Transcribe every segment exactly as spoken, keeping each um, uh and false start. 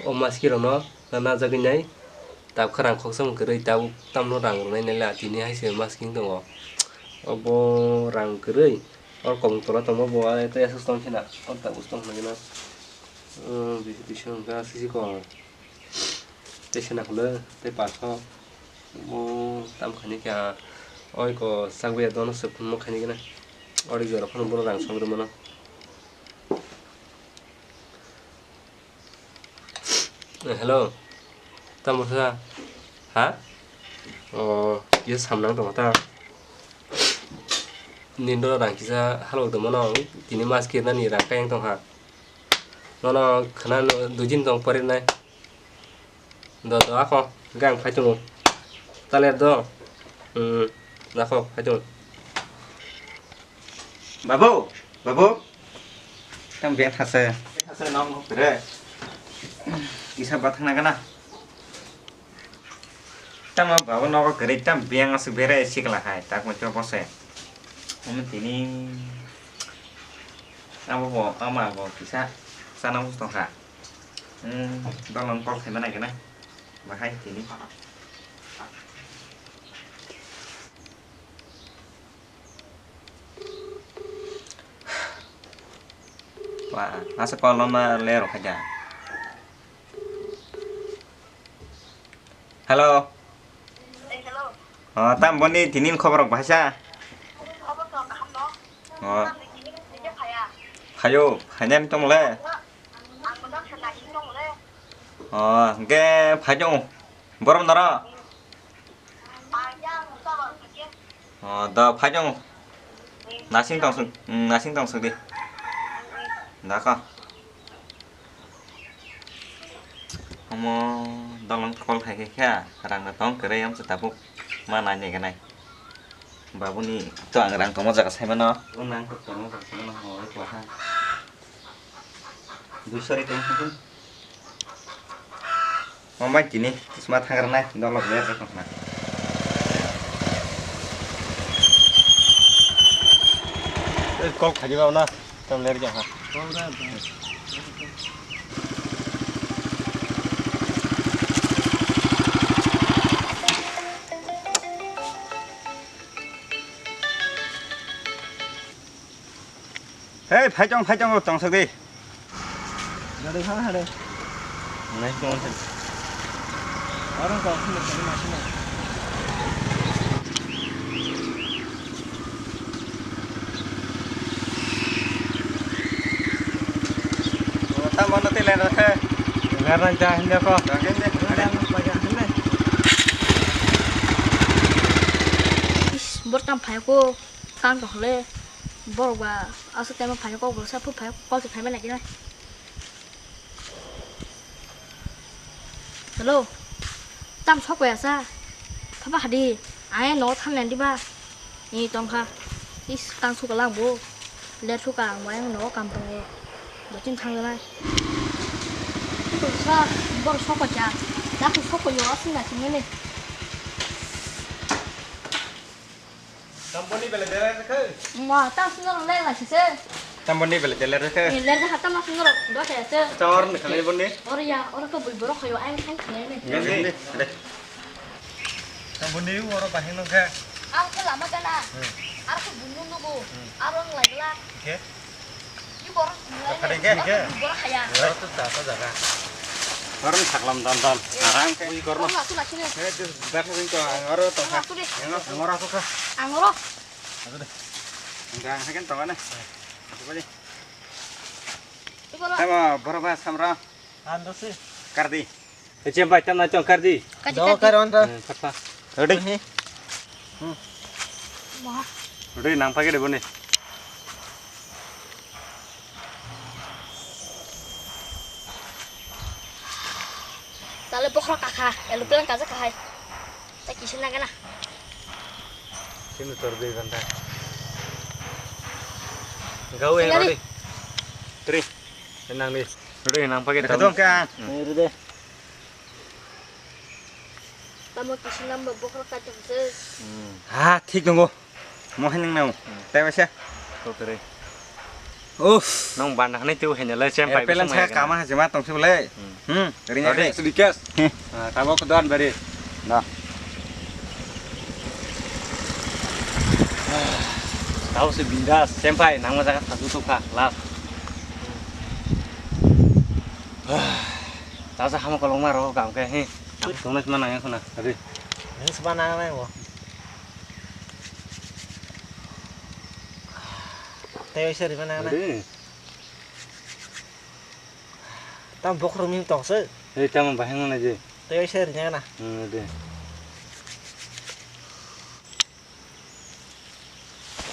O maski rokno na najagwi nai. Tabukhe rang khoksa kwrwi, tabuk tamno rang rwnai naila, tini hai se maski wng tongo. Obo rang kwrwi, o komung tola tongo bo, ai tei aswk tong khena, o tabuk tong khna gana. Bisi bisi wngkha sisi kok. Tei sena khwlwi tei paso. Bo tam khaini kha, oi ko sakbai ya dono se phunukma khaini gana. Ori jora phano bono rang sogwi mano. Eh, hello. Tamo sa? Ha? O, ye samnang tong ta. Nindo rang kisa halok tongmano, tini mas kirnani rang kayang tong ha. Nono khna no dujin tong pore nai. Do do ako, gang phai tongo. Taler do. Hmm, ako phai tongo. Babu, babu. Tang beng thase. Thase nong kok tere. Kisa bathang na gana. Tamo babo nogo kwrwi tam biyang aswk bere sikla hai tak muitu bose. Omo tini abo bo ama bo kisa sana musto kha. Hmm, dolong kol khaima nai gana. Bahai tini. Wah, asa call no na le rok khaja. Hello. Eh, hello. Oh, tam boni tinin khobor rok bahasa. Khobor to kaham no? Oh. Tam ni kini kini phaya. Phayo, phanya ni tong le. Ang mo dam sa na kini tong le. Oh, ge phayo. Borom nara. Ang yang sa ba ke. Oh, da phai jong. Nasing tong suk, mm, nasing tong suk di. Da ka. Omo dolong call khai khai kha, rang na tong kere yam se tabuk ma nai ne ganai. Babu ni to ang rang tongma jaga sai mano. Nang ko tongma jaga sai mano, ho, ko ha. Dui sori tong suk. Mamai tini kisma thangrwnai dolok ler rok wngkha. Ei kok khaji ba na tam ler ja ha. Hei, phaitong, phaitong, tongsak di. Gari kha hade. Nai tong se. Orang kau sini, sini, sini. Oh, tamo no tele rakhe. Ngarang ja hinde ko. Is, bortam phai ko. Tang tong le, borok ba aswk time o phaino kok bolsa phut phai kok se phaima nai khe. Hello, tam sok ya sa, thapa hadi, ang no than len diba, ni tong kha, is tang sok lang bo, ler sok ang bai no kam tong e, bo chin thang lai. Sa, borok sok ya, dak sok yo aswk na sing ne. Tamboni bele dere khe. Ma, ta sino le la sise. Tamboni bele dere khe. Ni le ha ta ma sino do khe se. Chor ni khalai boni. Or ya, or ko bui borok khayo ai thang khe ne. Gende. Tamboni oro bahing no khe. Ang khe lama kana. Ar ko bunu nugo. Ar ong lagla. Khe. Khade khe? Khade khe? Oro to chasa jaga. Oro saklam dan dan. Arang khe. Ui korno. Oro asu lakine. He, tu bersa sing to, ang oro to kha. Oro asu de. Ang oro asu kha. Ang oro. Asu de. Enggak, hakin to mana? Coba ni. Iko la. Sama, berapa samra? Ando sih. Kardi. Echem bai tam na chong kardi. Kaji, do kardi. Kar on ta. Hmm, kar ta. Ready? Wah. Ready nang pagi de boni. Tale bokhro kakha, aeroplane kaja kahai. Ta kisi na gana. Sini tor dui ghanta. Gau e. Sini ready. Three. Nang ni. Ready nang pagi. Ready tam. Dong ka. Hmm. Ready. Tamo kisi namba bokhro kacham se. Hmm. Ha, thik tongo. Mo hai nang nang. Hmm. Tai waisa. Ko kere. Uff. Nong banda hanai tu hanya le sem pai. Airplane sa kama ha jema tong sibole. Hmm. Ring ade. Sudikas. Tabo ko don bari. Na. Tabo se bindas sem pai nang ma jaga thadu to kha last. Tasa hama kolong ma ro gam ke he. Tong na ma nang ya khuna. Ade. Ni sba nang nang wo. Tei oi seri mana na. Ade. Tam bokhorok mim tong se. Ei, tamo bahai nang nai je. Tei oi seri nang na. Hmm, ade.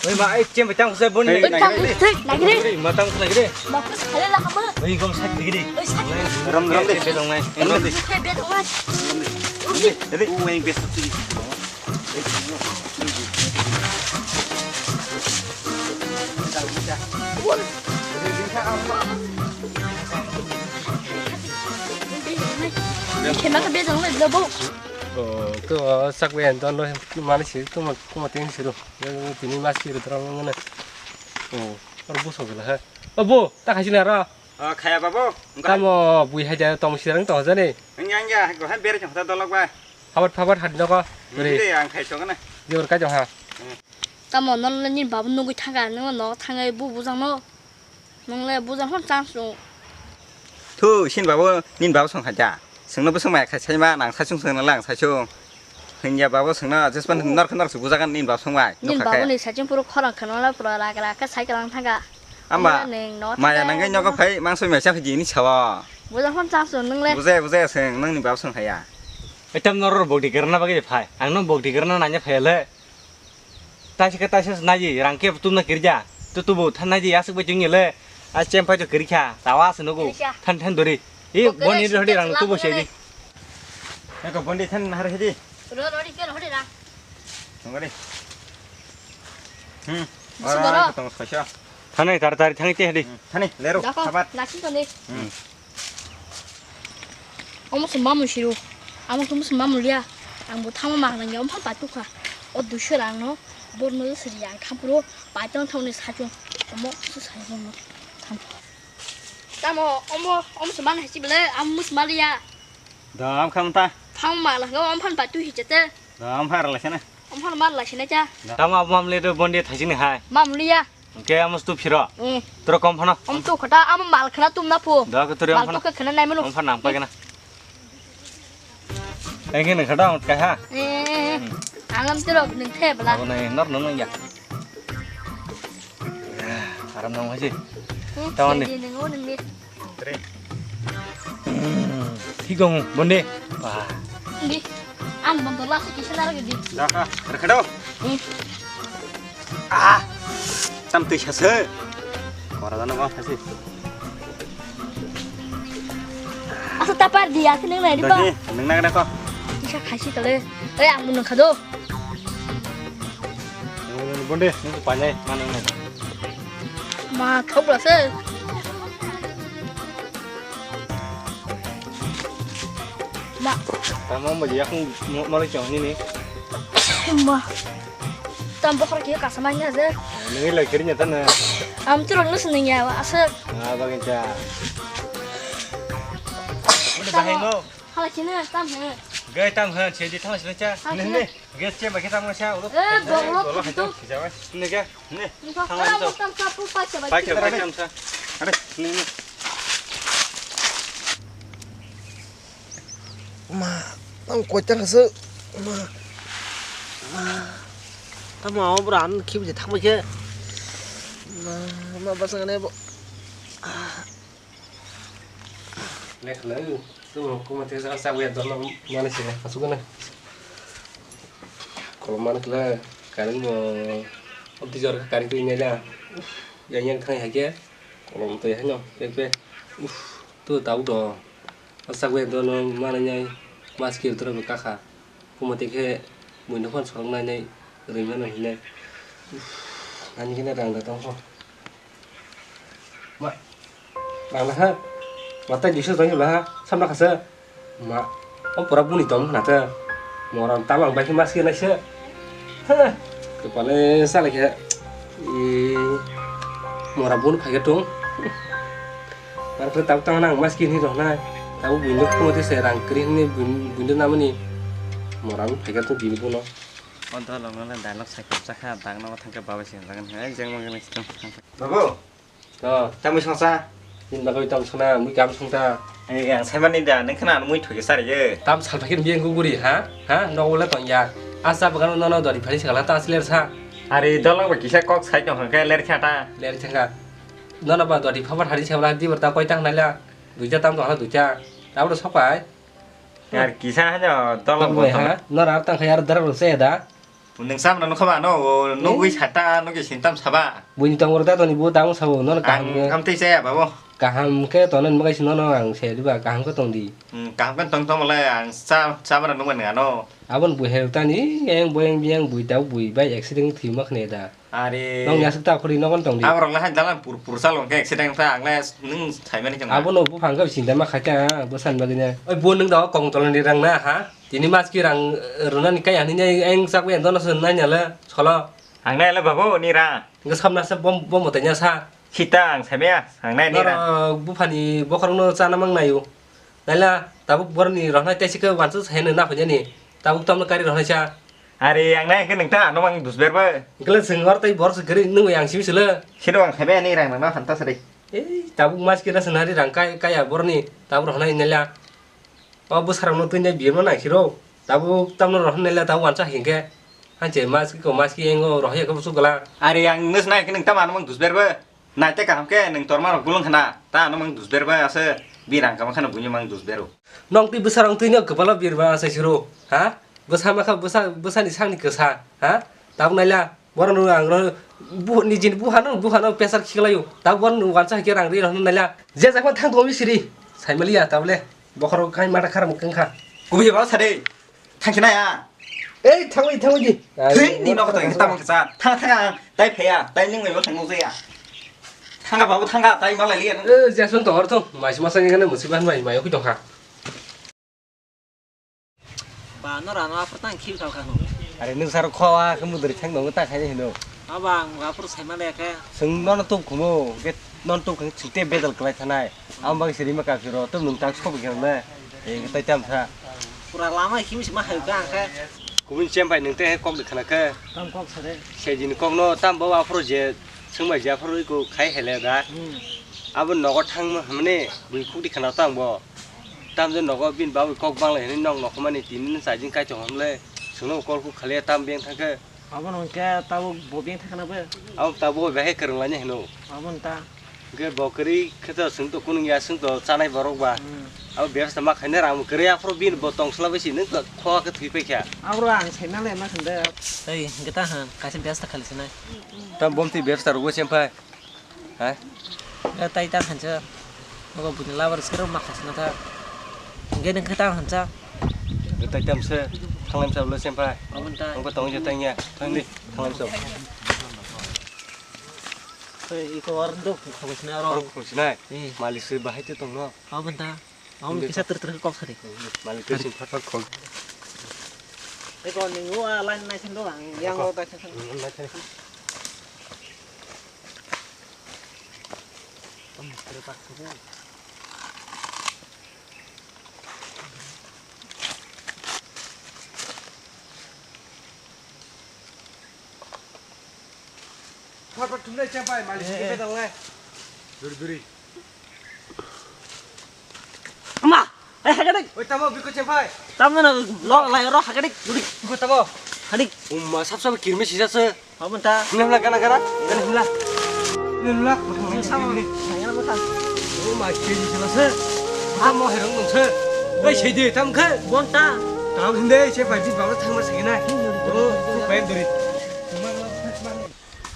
Oi, ma, ei, chem tang se boni. Ei, nai tang gidi. Nai gidi. Ei, ma tang nai gidi. Ma kus khale la kama. Ei, gom sak gidi. Ei, sak. Ram, ram de. Ei, bedong nai. Ei, ram de. Ei, bedong nai. Ei, ei, u, ei, bes sak gidi. Khema khe bejang lai jabo. Oh, to sak be an don lo mani si to ma to ma tin si ro. Tini mas si ro tra ngana. Oh, ar bu so gela ha. Oh, bu ta khai si na ra. Ah, khaya babu. Tamo bui hai ja tong si rang to jani. Engya engya go ha bere jong ta dolok ba. Habat habat hat no ko. Re. Ang khai so gana. Jor ka jong ha. Tamo non le ni babu nugui thanga no no thangai bu bujang no. Nongle bujang hon chang su. Thu, sin babu, nin babu song khaja. Sengno bwswng maya khai saima, nang saichung sengno lang saichung. Hinya babu sengno, jespan nor khe nor su bujagan nin babu song bai. Nin babu ni saichung puro khorang khano la pura rak rak khe sai kalang thanga. Ama, maya nanggai nogo phai, mang soi mai chang khaji ni sawa. Bujang hon chang su nongle. Bujaya, bujaya seng, nang ni babu song khaya. Etam noror bogdi gerna bagwi phai. Ang no bogdi gerna nanya phai le. Taisa khe taisa se naidi, rang khe tumna kirja. Tu tubu than naidi, aswk bai chwngya le. A chem pai to kirikha, tawa se nugu. Kirikha. Than than dori. E, boni rodi rang tubu se di. Eko boni than har hedi. Ro rodi ke rodi rang. Tongari. Hmm. Ora tong khosa. Thanai tar tar thang te hedi. Thanai lero. Dako, sabat. Nakin to ne. Hmm. Omo se mamung siro. Amo khe musu mamung liya. Ang bo thangma mang nangya, omo phan paitukha. O duiso rang no, bor no siri ang khampuro, paitong thangni sachung. Omo se sai bong no. Tham. Tamo, omo, omo se mang hai chibele, amo musu maliya. Dam kham ta. Thang ma la, omo phan paitu hi chete. Dam har la sana. Omo phan mar la sina cha. Tamo abo mamle do bonde thaisini hai. Mamung liya. Oke, amo stu phiro. Eh. Toro kom phano. Om tu khata, amo mal khana tum na phu. Da ke toro mal khana. Tu khana nai manu. Om phana nang pagena. Engke nang khata ot kai ha. Eh. Angam tiro nang the bela. Abo nai nor nang ya. Aram nang haji. Tawan ni. Nang o nang mit. Thik dong, bonde. Wah. Di, ang bonto last kisa lagi di. Dah, ah, rekedo. Hmm. Ah, tam tui sase. Kora dana ba sase. Asa tapar di, aku neng nai di ba. Dah, neng nang nang ko. Kisa khaisi tole. Eh, ang nang khado. Bonde, nung panjai, mana nung. Ma, thok la se. Ma. Tamo mo ya kung mo mo le chong ni ni. Ma. Tam bokhor ki ka samai nya je. Ni le kiri nya tan. Am tu ron nus ni ya wa asa. Ah, bagin cha. Udah bahai mo. Hala sini tam he. Gai tam he, che di tam sini cha. Hala sini. Gas che ba kita mo cha ulo. Eh, bolo tu. Ni ga. Ni. Ni ka. Hala mo tam cha pu pa cha ba. Pa cha ba tam cha. Are, ni ni. Ma, tang koi tang se. Ma. Ma. Tamo abo bra an khibi je thang ba khe. Ma, ma basang ne bo. Ah. Lekhlai, tu kuma te sa sa ya dolo mana sih, masuk kan? Kalau mana kela, karing mo, opti jor karing tu ini aja. Yang yang thang ya ke, kalau tu ya nyo, pe pe. Uff, tu tahu do. Sa ya dolo mana nyai, maskir tu kakha. Kuma tei khe buino phano sorok nai nai rwimano hinwi. Uff, ani khe rang da tong kho. Ma, rang da kha. Ma tai duiso tong khe ba ha, samna khasa. Ma, o pura buni tong khna ta. Moron tamo ang bai khe mas khe nai se. Ha, kwpale sa lai khe. Ee. Mora bun phaikhe tung. Mar khe tabuk tamo nang maski hinwi rohna. Tabuk buino khumate se rang kwrwi hinwi buino namani. Mora bun phaikhe tung bini buno. O dolong no dialogue sai khe chakha, dang no thangkhe babai se jagan hai jeng mang nang situng. Babu. Oh. Tamwi songsa. Tin bagwi tong sona mui kam songta. Ei ang saimani da nang khna mui thoi sari ye. Tam sal phakin biyang guguri ha? Ha? No wala tong ya. Asa bagano no no dori phari sagala ta asler sa. Ari dolong ba kisa kok sai tong khe ler khata. Ler thangka. Nono ba dodi phabar hari sewla di berta koi tang naila. Duita tam to hala duita. Tabro sopai. Yar kisa hajo dolong bo to. Ha? Nora tang khayar dara rok se da. Nung sam no khaba no nugui sata nugui sintam saba. Buini tong rok da toni bu tang sabo nono kaham ke. Am tei saya babo. Kaham ke tonen magai sino no ang se diba kaham ke tong di. Hmm, kaham ke tong tong le ang sa sa bara nungman ngano. Abon bu hel tani yang boyang biang bui dau bui bai accident thima khne da. Are. Nong ni aswk ta khuri nogon tong di. Aborok le hai dalan pur pur salon ke accident ta ang le nung saimani chang. Abono buphang khe sinda ma khaikha bwsani bagwi ne. Oi bo nung da kong tolani rang na ha. Tini mas ki rang eh, runa ni kai ani ne eng sak bai dono sun nai nyale solo. Ang nai le babu ni ra. Nge samna se bom bom tanya sa. Sita ang saimaya ang nai ni ra. Noro buphani bokhorok no chana mang nayo. Naila tabuk boroni rohna tei sikhe wansa sai no na phajani. Tabuk tamno kari rohna cha. Are ang nai khe nung ta ano mang dusber ba. Gele sing hor tei bor se gari nung yang simi sele. Sino ang sabe ani rang nang na phanta sari. Ei tabuk mas kira senari rang kai kaya boroni tabuk rohna inela. O bwsarok no twi nai biyam no nang siro. Tabuk tamno rohna inela tabuk wansa hingke. Hanche mas ki ko mas ki engo rohya ko su gala. Are ang nus nai khe nung ta ano mang dusber ba. Naite kaham khe nwng torma rok gulung khna, ta ano mang dusber bai ase, bi rang kama khana buino mang dusber o. Nong twi bwsa rong twi no kwbalo birma ase siro, ha? Bwsa makha bwsa, bwsani sakni kwsa, ha? Tabuk naila, borok no ang ro, bu, nijini buhano, buhano pesar khiklaio, tabuk borok no wansa hakhe rang ri rok naila. Je jakma thang tongo siri, saimaliya tabule, bokhorok khai mata kharam kangkha. Kubui ba sade. Thangsinai a. Ei, thangwi, thangwi di. Thwi, ni nogo tong tamang kisa. Thang, thang, ang. Tai phaya, tai ning mai thang nung ya. Thanga babu thanga, tai malai liya. Eh, Jason to hor thong. Mai sima sangi kana musi ban mai, mai okhi tongkha. Ba no rano apor tang khil thau khano. Are nung sar kho a, khe mudri thang dong ta khai hino. Aba ang apor sai male khe. Sung no no tup khumo, get non tup khang chite bedal klai thanai. Am bang siri ma ka phiro, tum nung tak sop khe na. Ei tai tam tha. Pura lama him sima hai ka khe. Kubun chem bai nung te kok de khana khe. Tam kok sare. Sejin kok no tam bo aphro je sung bai je aphro ko khai hele da. Hmm. Abo nogo thang ma hamne bui khuk di khana tang bo. Tam je nogo bin babu kok bang le hini nok nok mani tini ni sajin kai chong hamle. Sung no kol khuk khale tam beng thang khe. Abo no hwnkhe tabuk bo beng thangkhana bo. Abo tabuk bo bahai kwrwng laina hino. Abo nta. Hwnkhe bo kwrwi khe to swng to kunung ya swng to chanai borok ba. Hmm. Abo bebsa ma khaina rang kwrwi aphuru bini bo tong sla bai si nung to kho khe thwi pai kha. Abro ang saina le ma khande. Tei hwnkhe ta han kaisa bebsa khali sinai. Tam bom twi bebsa rogo sem phai. Ha? Eh, tai ta khansa. Nogo buini labar sero ma khasna ta. Ge nang kata khansa. Ge tai tam se. Thanglam sa lo sem phai. Abon ta. Ang ko tong je tang ya. Thang di. Thanglam sa. Hei, iko war do khosna ro. Ro khosna. Eh. Malik se bahai te tong no. Abon ta. Abon kisa ter ter kok sari. Malik te sin phat phat khol. Iko ningu a line nai sin do ang. Yang lo ta sin. Nai sin. Phat phat thumnai chempai, malik sike pedal nai. Duri duri. Ama, eh, hagadik. Oi, tamo, biko chempai. Tamo na, lo, lai, ro, hagadik, duri. Biko tamo. Hadik. Umma, sab sab kirme sisa se. Abon ta. Himla, himla, gana, gana. Gana, himla. Himla, himla. Sama, saya apa ta? Oh, ma, kiri sila se. Tamo, herong dong se. Oi, sidi, tam khe. Bon ta. Tam hinde, se pai, bis, baba, thang ma, sigi na. Oh, pai, duri.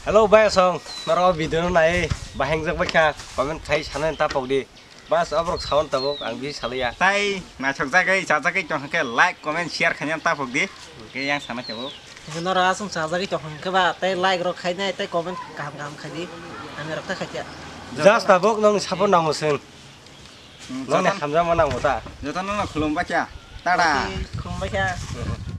Hello, bai, song. Naro video no nai, baheng jak bai kha, comment khai sana ta pok di. Bas, aborok sawan tabuk, ang bisi salaiya. Tai naithok jagwi, chajagwi tong khe like, comment, share khaina ta pok di. Khe yang sana tabuk. Nora asung chajagwi tong khe ba, tai like rok khainai, tai comment kaham kaham khai di. Ang rok ta khaikya. Just tabuk nong support nango sing. Hmm, nong jotono hamjama nango ta. Jotono no khulum bakya. Tada. Khulum bakya.